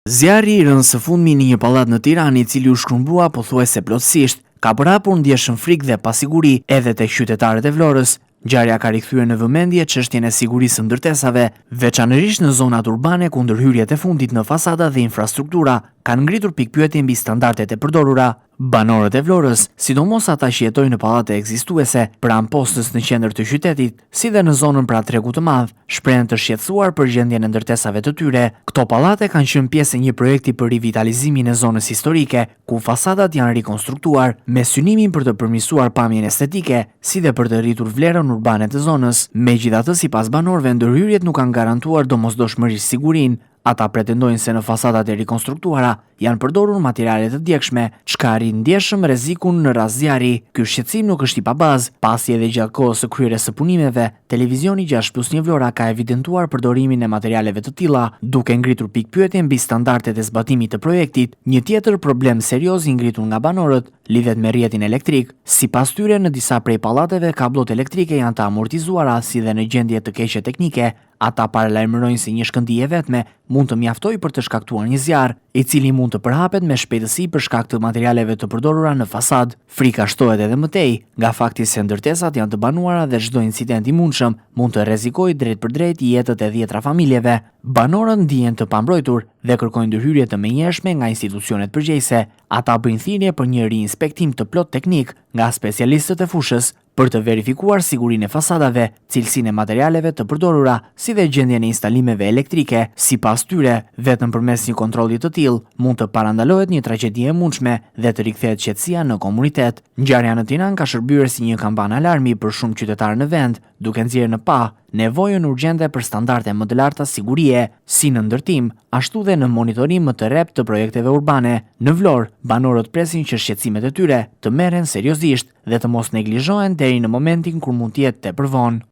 Zjarri i rënë së fundmi në një pallat në Tiranë i cili u shkrumbua pothuajse plotësisht, ka përhapur ndjeshëm frikë dhe pasiguri edhe tek qytetarët e Vlorës. Ngjarja ka rikthyer në vëmendje çështjen e sigurisë së ndërtesave, veçanërisht në zonat urbane ku ndërhyrjet e fundit në fasada dhe infrastruktura kanë ngritur pikëpyetje mbi standardet e përdorura. Banorët e Vlorës, sidomos ata që jetojnë në pallate ekzistuese, pranë postës në qendër të qytetit, si dhe në zonën pranë Tregut të Madh, shprehen të shqetësuar për gjendjen e ndërtesave të tyre. Këto pallate kanë qenë pjesë e një projekti për rivitalizimin e zonës historike, ku fasadat janë rikonstruktuar, me synimin për të përmirësuar pamjen estetike, si dhe për të rritur vlerën urbane të zonës. Megjithatë, sipas banorëve, ndërhyrjet nuk kanë garantuar domosdoshmërisht sigurinë. Ata pretendojnë se në fasadat e rikonstruktuara janë përdorur materiale të djegshme, çka rrit ndjeshëm rrezikun në rast zjarri. Ky shqetësim nuk është i pabazë, pasi edhe gjatë kohës së kryerjes së punimeve, Televizioni 6+1 Vlora ka evidentuar përdorimin e materialeve të tilla, duke ngritur pikëpyetje mbi standardet e zbatimit të projektit. Një tjetër problem serioz i ngritur nga banorët lidhet me rrjetin elektrik. Sipas tyre, në disa prej pallateve kabllot elektrike janë të amortizuara si dhe në gjendje të keqe teknike. Ata paralajmërojnë se një shkëndijë e vetme mund të mjaftojë për të shkaktuar një zjarr, i cili mund të përhapet me shpejtësi për shkak të materialeve të përdorura në fasadë. Frika shtohet edhe më tej, nga fakti se ndërtesat janë të banuara dhe çdo incident i mundshëm mund të rrezikojë drejtpërdrejt jetët e dhjetra familjeve. Banorët ndihen të pambrojtur dhe kërkojnë ndërhyrje të menjëhershme nga institucionet përgjegjëse. Ata bëjnë thirrje për një riinspektim të plotë teknik nga specialistët e fushës, për të verifikuar sigurinë e fasadave, cilësinë e materialeve të përdorura, si dhe gjendjen e instalimeve elektrike. Sipas tyre, vetëm përmes një kontrolli të tillë, mund të parandalohet një tragjedi e mundshme dhe të rikthehet qetësia në komunitet. Ngjarja në Tiranë ka shërbyer si një kambanë alarmi për shumë qytetarë në vend, duke nxjerrë në pah nevojën urgjente për standarde më të larta sigurie, si në ndërtim, ashtu dhe në monitorim më të rreptë të projekteve urbane. Në Vlorë, banorët presin që shqetësimet e tyre të merren seriozisht dhe të mos neglizhohen deri në momentin kur mund të jetë tepër vonë.